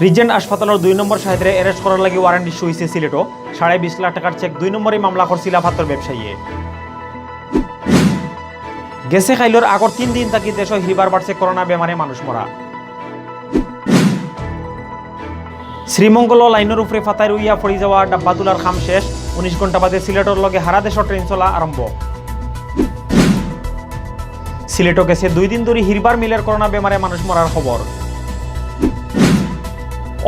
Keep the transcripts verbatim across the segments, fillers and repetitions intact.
রিজেন্ট হাসপাতালর দুই নম্বর শাহেদরে অ্যারেস্ট করার লাগি ওয়ারেন্ট ইস্যু অইছে সিলেটো। সাড়ে বিশ লাখ টেকার চেক দুই নম্বরে মামলা করছিলা ফাত্তর ব্যবসায়ীয়ে। গেছে কাইলর আগর তিন দিন থাকি দেশো হিরবার বাড়ছে করোনা বেমারে মানুষ মরা। শ্রীমঙ্গলো লাইনর উপরে ফাতাইর অইয়া পড়ি যাওয়া ডাব্বা তুলার কাম শেষ। উনিশ ঘন্টা বাদে সিলেটর লগে হারা দেশো ট্রেন চলা আরম্ভ। সিলেটো গেছে দুই দিন ধরি হিরবার মিলের করোনা বেমারে মানুষ মরার খবর।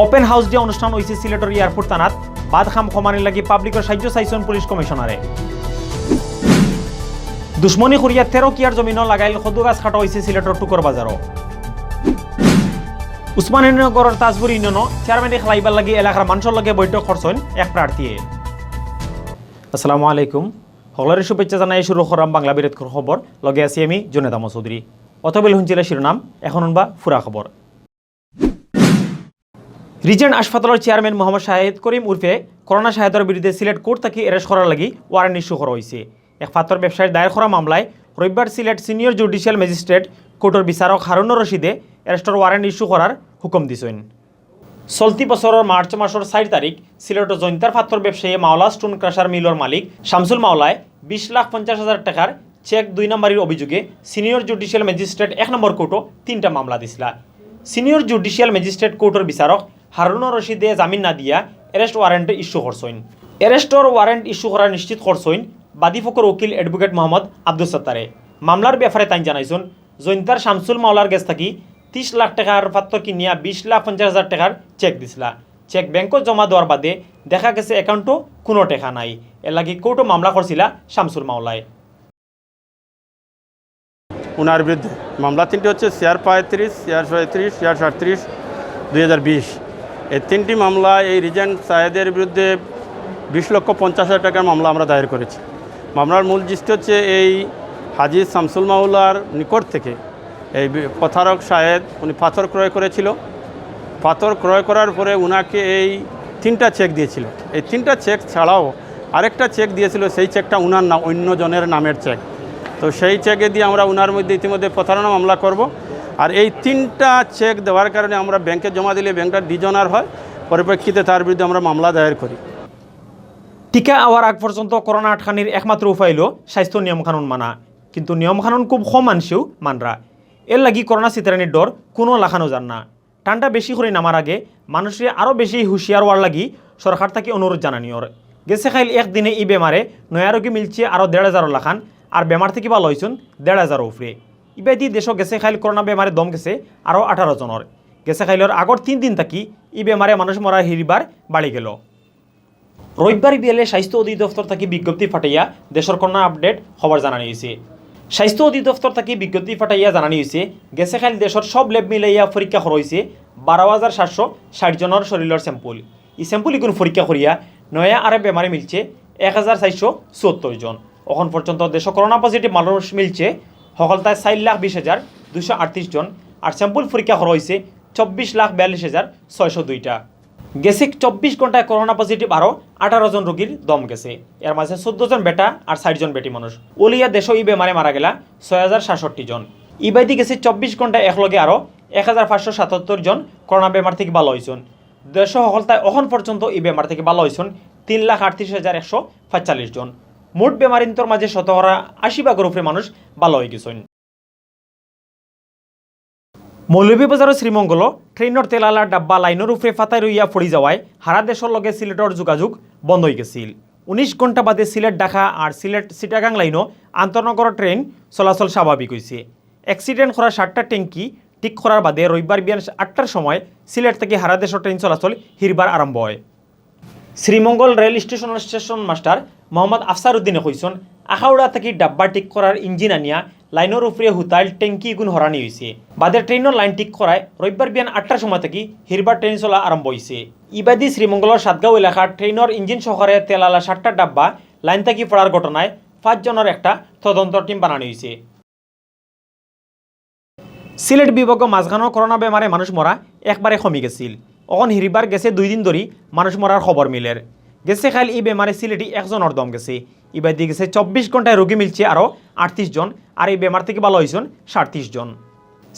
ওপেন হাউস দিয়া অনুষ্ঠান অইছে সিলেটর এয়ারপোর্ট থানাত। বাদ কাম কমানির লাগি পাবলিকর সাহায্য চাইছইন পুলিশ কমিশনারে। দুশমনি করিয়া তেরো কিয়ার জমিনো লাগাইল কদু গাছ কাটা অইছে সিলেটর টুকর বাজারো। উসমানীনগরর তাজপুর ইউনিয়নো চেয়ারম্যানি খেলাইবার লাগি এলাকার মানষর লগে বৈঠক করছইন এক প্রার্থীয়ে। আসসালামু আলাইকুম। হকলরে শুভেচ্ছা জানাই শুরু কররাম বাংলা বিরতর খবর। লগে আছি আমি জুনেদ আহমদ চৌধুরী। অতবেল হুনছিলা শিরোনাম, এখন হুনবা ফুরা খবর। রিজেন্ট হাসপাতালর চেয়ারম্যান মোহাম্মদ শাহেদ করিম উরফে করোনা শাহেদর বিরুদ্ধে সিলেট কোর্ট থাকি অ্যারেস্ট করার লাগি ওয়ারেন্ট ইস্যু করা অইছে। এক ফাত্তর ব্যবসায়ীর দায়ের করা মামলায় রবিবার সিলেট সিনিয়র জুডিশিয়াল ম্যাজিস্ট্রেট কোর্টর বিচারক হারুনুর রশিদে অ্যারেস্টর ওয়ারেন্ট ইস্যু করার হুকুম দিছইন। চলতি বছরর মার্চ মাসর চাইর তারিখ সিলেটর জৈন্তার ফাত্তর ব্যবসায়ী মাওলা স্টোন ক্রাশার মিলর মালিক শামসুল মাওলায় বিশ লাখ পঞ্চাশ হাজার টেকার চেক দুই নাম্বারির অভিযোগে সিনিয়র জুডিশিয়াল ম্যাজিস্ট্রেট এক নম্বর কোর্টো তিনটা মামলা দিছলা। সিনিয়র জুডিশিয়াল ম্যাজিস্ট্রেট কোর্টর বিচারক হারুনুর রশিদে জামিন না দিয়া অ্যারেস্ট ওয়ারেন্ট ইস্যু করছইন। অ্যারেস্টর ওয়ারেন্ট ইস্যু করা নিশ্চিত করছইন বাদীপক্ষর উকিল অ্যাডভোকেট মোহাম্মদ আব্দুস সত্তারে। মামলার ব্যাপারে তাইন জানাইছইন, জৈন্তার শামসুল মাওলার গেছ থাকি তিশ লাখ টেকার ফাত্তর কিনিয়া বিশ লাখ পঞ্চাশ হাজার টেকার চেক দিছলা। চেক ব্যাংকো জমা দেওয়ার বাদে দেখা গেছে অ্যাকাউন্টো কুনু টেকা নাই। এরলাগি কোর্টো মামলা করছিলা শামসুল মাওলায়। উনার বিরুদ্ধে মামলা তিনটি হচ্ছে সিআর পঁয়ত্রিশ, সিআর ছয়ত্রিশ, সিআর সাতত্রিশ, দুই হাজার বিশ। এই তিনটি মামলা এই রিজেন্ট শাহেদের বিরুদ্ধে বিশ লক্ষ পঞ্চাশ হাজার টাকার মামলা আমরা দায়ের করেছি। মামলার মূল জিস্ট হচ্ছে এই হাজী শামসুল মাওলার নিকট থেকে এই বি-, প্রতারক শাহেদ উনি পাথর ক্রয় করেছিল। পাথর ক্রয় করার পরে উনাকে এই তিনটা চেক দিয়েছিল। এই তিনটা চেক ছাড়াও আরেকটা চেক দিয়েছিল, সেই চেকটা উনার না, অন্য জনের নামের চেক। তো সেই চেকে দিয়ে আমরা উনার মধ্যে ইতিমধ্যে প্রতারণা মামলা করব। আর এই তিনটা চেক দেওয়ার কারণে আমরা ব্যাংকে জমা দিলে ব্যাংকটা ডিজনার হয়, পরিপ্রেক্ষিতে তার বিরুদ্ধে আমরা মামলা দায়ের করি। টিকা আওয়ার আগ পর্যন্ত করোনা আটকানির একমাত্র উপায় অইলো স্বাস্থ্য নিয়মকানুন মানা, কিন্তু নিয়মকানুন খুব কম মানষেউ মানরা। এরলাগি করোনা ছিতরানির ডর কুনু লাখানউ যার না। ঠান্ডা বেশি করি নামার আগে মানুষরে আরও বেশি হুঁশিয়ার অওয়ার লাগি সরকার থাকি অনুরোধ জানানি অর। গেছে কাইল একদিনে ই বেমারে নয়া রোগী মিলছে আরও দেড় হাজারর লাখান, আর বেমার থাকি ভালা অইছইন দেড় হাজারর উপরে। ইবাদি দেশো গেছে কাইল করোনা বেমারে দম গেছে আরও আঠারো জনর। গেছে কাইলর আগর তিন দিন থাকি ই বেমারে মানুষ মরার হিরবার বাড়ি গেলো। রবিবার বিয়ালে স্বাস্থ্য অধিদপ্তর থাকি বিজ্ঞপ্তি ফাটাইয়া দেশর করোনা আপডেট খবর জানানি অইছে। স্বাস্থ্য অধিদপ্তর থাকি বিজ্ঞপ্তি ফাটাইয়া জানানি অইছে, গেছে কাইল দেশর সব ল্যাব মিলাইয়া পরীক্ষা করা অইছে বারো হাজার সাতশো ষাইট জনর শরীলর স্যাম্পল। ই স্যাম্পল ইগুন পরীক্ষা করিয়া নয়া আরো বেমারি মিলছে এক হাজার চাইরশো চুয়াত্তর জন। অখন পর্যন্ত দেশো করোনা পজিটিভ মানুষ মিলছে হকলতায় চাইর লাখ বিশ হাজার দুইশো আটত্রিশ জন, আর স্যাম্পল পরীক্ষা করা অইছে চব্বিশ লাখ বিয়াল্লিশ হাজার ছয়শো দুইটা। গেছে চব্বিশ ঘন্টায় করোনা পজিটিভ আরো আঠারো জন রোগীর দম গেছে। এর মাঝে চৌদ্দ জন বেটা আর চাইর জন বেটি মানুষ। অউলিয়া দেশো ই বেমারে মারা গেলা ছয় হাজার সাতষট্টি জন। ইবাদি গেছে চব্বিশ ঘন্টায় একলগে আরো এক হাজার পাঁচশো সাতাত্তর জন করোনা বেমার থাকি ভালা অইছইন। দেশো হকলতায় অখন পর্যন্ত ই বেমার থাকি ভালা অইছইন তিন লাখ আটত্রিশ হাজার একশো পাঁচচল্লিশ জন। মোট বেমারিন্তর মাঝে শতকরা আশি ভাগর উপরে মানুষ ভালা অইগেছইন। মৌলভীবাজারর শ্রীমঙ্গলো ট্রেইনর তেল আলার ডাব্বা লাইনর উপরে ফাতাই রইয়া পড়ি যাওয়ায় হারা দেশর লগে সিলেটর যোগাযোগ বন্ধ অইগেছিল। উনিশ ঘন্টা বাদে সিলেট ঢাকা আর সিলেট চিটাগাং লাইনো আন্তনগর ট্রেইন চলাচল স্বাভাবিক অইছে। অ্যাক্সিডেন্ট করা সাতটা ট্যাঙ্কি ঠিক করার বাদে রবিবার বিয়ান আটটার সময় সিলেট থাকি হারা দেশর ট্রেইন চলাচল হিরবার আরম্ভ অয়। শ্রীমঙ্গল রেল স্টেশনর স্টেশন মাস্টার মোহাম্মদ আফসার উদ্দিনে কইছইন, আখাউড়া থাকি ডাব্বা ঠিক করার ইঞ্জিন আনিয়া লাইনর উপরে হুতাইল ট্যাঙ্কি ইগুন হরানি অইছে। বাদে ট্রেইনর লাইন ঠিক করায় রবিবার বিয়ান আটটার সময় থাকি হিরবার ট্রেইন চলা আরম্ভ অইছে। ইবাদি শ্রীমঙ্গলর সাতগাঁও এলাকার ট্রেইনর ইঞ্জিন সহকারে তেল আলা সাতটা ডাব্বা লাইন থাকি পড়ার ঘটনায় পাঁচ জনর একটা তদন্ত টিম বানানি অইছে। সিলেট বিভাগো মাঝখানো করোনা বেমারে মানুষ মরা একবারে কমি গেছিল। অখন হিরবার গেছে দুই দিন ধরি মানুষ মরার খবর মিলের। গেছে কাইল ই বেমারে সিলেটি একজনর দম গেছে। ইবাদি গেছে চব্বিশ ঘন্টায় রোগী মিলছে আরো আটত্রিশ জন, আর ই বেমার থাকি ভালা অইছইন সাতত্রিশ জন।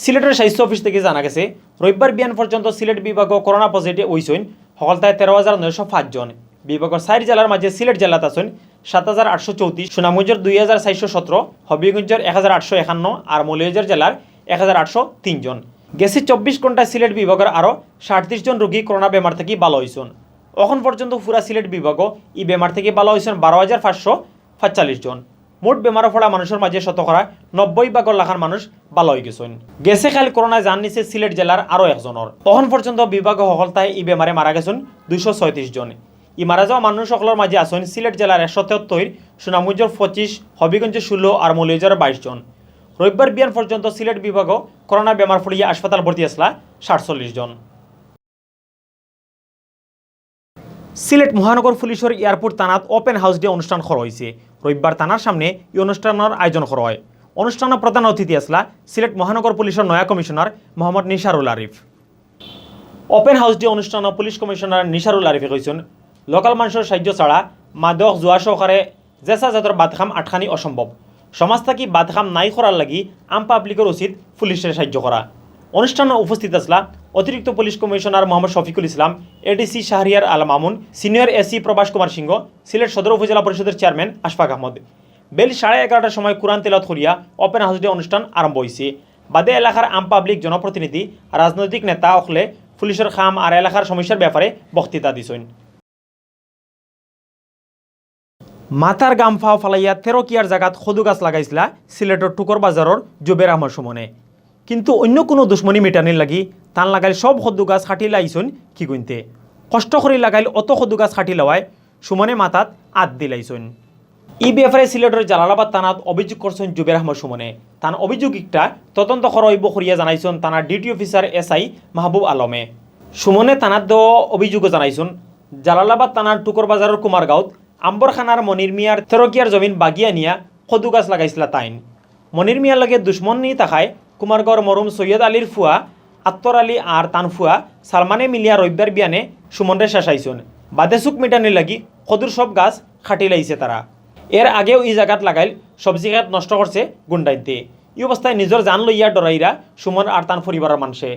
সিলেটর স্বাস্থ্য অফিস থাকি জানা গেছে, রবিবার বিয়ান পর্যন্ত সিলেট বিভাগো করোনা পজিটিভ অইছইন হকলতায় তেরো হাজার নয়শো পাঁচ জন। বিভাগর চাইর জেলার মাঝে সিলেট জেলাত আছইন সাত হাজার আটশো চৌত্রিশ, সুনামগঞ্জর দুই হাজার চাইরশো সতেরো, হবিগঞ্জর এক হাজার আটশো একান্ন আর মৌলভীবাজার জেলার এক হাজার আটশো তিন জন। গেছে চব্বিশ ঘন্টায় সিলেট বিভাগর আরও সাতত্রিশ জন রোগী করোনা বেমার থাকি ভালা অইছইন। অখন পর্যন্ত পুরা সিলেট বিভাগো ই বেমার থাকি ভালা অইছইন বারো হাজার পাঁচশো পাঁচচল্লিশ জন। মোট বেমারো পড়া মানুষর মাঝে শতকরা নব্বই ভাগর লাখান মানুষ ভালা অইগেছইন। গেছে কাইল করোনায় জান নিছে সিলেট জেলার আরও একজনর। অখন পর্যন্ত বিভাগো হকলতায় ই বেমারে মারা গেছইন দুইশো ছয়ত্রিশ জন। ই মারা যাওয়া মানুষ অকলর মাঝে আছইন সিলেট জেলার একশো তেহত্তইর, সুনামগঞ্জর পঁচিশ, হবিগঞ্জর ষোলো আর মৌলভীবাজারর বাইশ জন। রবিবার বিয়ান পর্যন্ত সিলেট বিভাগো করোনা বেমার পড়িয়া হাসপাতাল ভর্তি আছলা সাতচল্লিশ জন। সিলেট মহানগর পুলিশর এয়ারপোর্ট থানাত ওপেন হাউস ডে অনুষ্ঠান করা অইছে। রবিবার থানার সামনে ই অনুষ্ঠানর আয়োজন করা অয়। অনুষ্ঠানো প্রধান অতিথি আছলা সিলেট মহানগর পুলিশর নয়া কমিশনার মোহাম্মদ নিশারুল আরিফ। ওপেন হাউস ডে অনুষ্ঠানো পুলিশ কমিশনার নিশারুল আরিফে কইছইন, লোকাল মানষর সাহায্য ছাড়া মাদক, জুয়া সহকারে যেছা জাতর বাদ কাম আটকানি অসম্ভব। সমাজ থাকি বাদ কাম নাই করার লাগি আম পাবলিকর উচিত পুলিশরে সাহায্য করা। অনুষ্ঠানো উপস্থিত আছলা অতিরিক্ত পুলিশ কমিশনার মোহাম্মদ শফিকুল ইসলাম, এডিসি শাহরিয়ার আল মামুন, সিনিয়র এসি প্রভাস কুমার সিংহ, সিলেট সদর উপজেলা পরিষদর চেয়ারম্যান আশফাক আহমদ। বেইল সাড়ে এগারোটার সময় কোরআন তেলাওয়াত করিয়া ওপেন হাউস ডে অনুষ্ঠান আরম্ভ অইছে। বাদে এলাকার আম পাবলিক, জনপ্রতিনিধি, রাজনৈতিক নেতা অকলে পুলিশর কাম আর এলাকার সমস্যার ব্যাপারে বক্তৃতা দিছইন। মাথার ঘাম পাও ফালাইয়া তেরো কিয়ার জাগাত কদু গাছ লাগাইছলা সিলেটর টুকর বাজারর জুবের আহমদ সুমনে। কিন্তু অইন্য কুনু দুশমনি মিটানির লাগি তান লাগাইল সব কদু গাছ কাটিলাইছইন কিগুইন্তে। কষ্ট করি লাগাইল অত কদু গাছ কাটিলাওয়ায় সুমনে মাথাত আত দিলাইছইন। ই ব্যাপারে সিলেটর জালালাবাদ থানাত অভিযোগ করছইন জুবের আহমদ সুমনে। তান অভিযোগ ইকটা তদন্ত করা অইবো করিয়া জানাইছইন থানার ডিউটি অফিসার এসআই মাহবুব আলমে। সুমনে থানাত দেওয়া অভিযোগো জানাইছইন, জালালাবাদ থানার টুকর বাজারর কুমারগাঁওত আম্বরখানার মনির মিয়ার তেরো কিয়ার জমিন বাগিয়া নিয়া কদু গাছ লাগাইছলা তাইন। মনির মিয়ার লগে দুশমনি থাকায় কুমারগাঁওর মরহুম সৈয়দ আলীর ফুয়া আত্তর আলী আর তান ফুয়া সালমানে মিলিয়া রবিবার বিয়ানে সুমনরে শেষাইছইন। বাদে চুক মিটানির লাগি কদুর সব গাছ কাটিলাইছে তারা। এর আগেও ই জাগাত লাগাইল সবজি খেত নষ্ট করছে গুন্ডাইন্তে। ই অবস্থায় নিজর জান লইয়া ডরাইরা সুমন আর তান পরিবারর মানষে।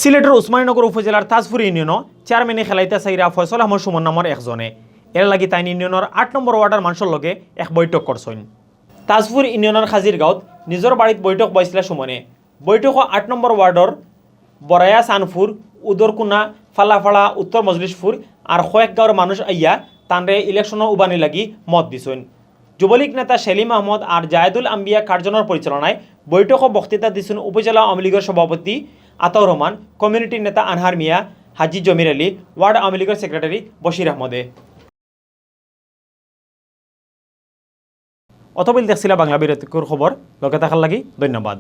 সিলেটর উসমানীনগর উপজেলার তাজপুর ইউনিয়নো চেয়ারম্যানি খেলাইতা চাইরা ফয়সল আহমদ সুমন নামর একজনে। এর লাগি তাইন ইউনিয়নর আট নম্বর ওয়ার্ডর মানষর লগে এক বৈঠক করছইন। তাজপুর ইউনিয়নর খাজিরগাঁওত নিজর বাড়িত বৈঠক বইছলা সুমনে। বৈঠকো আট নম্বর ওয়ার্ডর বরায়া চানপুর, উদরকুনা, ফালাফাড়া, উত্তর মজলিশপুর আর কয়েক গাঁওর মানুষ আইয়া তানরে ইলেকশনো উবানি লাগি মত দিছইন। যুবলীগ নেতা সেলিম আহমদ আর জায়েদুল আম্বিয়া কার্জনর পরিচালনায় বৈঠকো বক্তৃতা দিছইন উপজেলা আওয়ামী লীগর সভাপতি আতাউর রহমান, কমিউনিটির নেতা আনহার মিয়া, হাজী জমির আলী, ওয়ার্ড আওয়ামী লীগর সেক্রেটারি বশির আহমদে। অতবিল দেখছিলা বাংলা বিরতিকুর খবর, লগে থাকার লাগি ধন্যবাদ।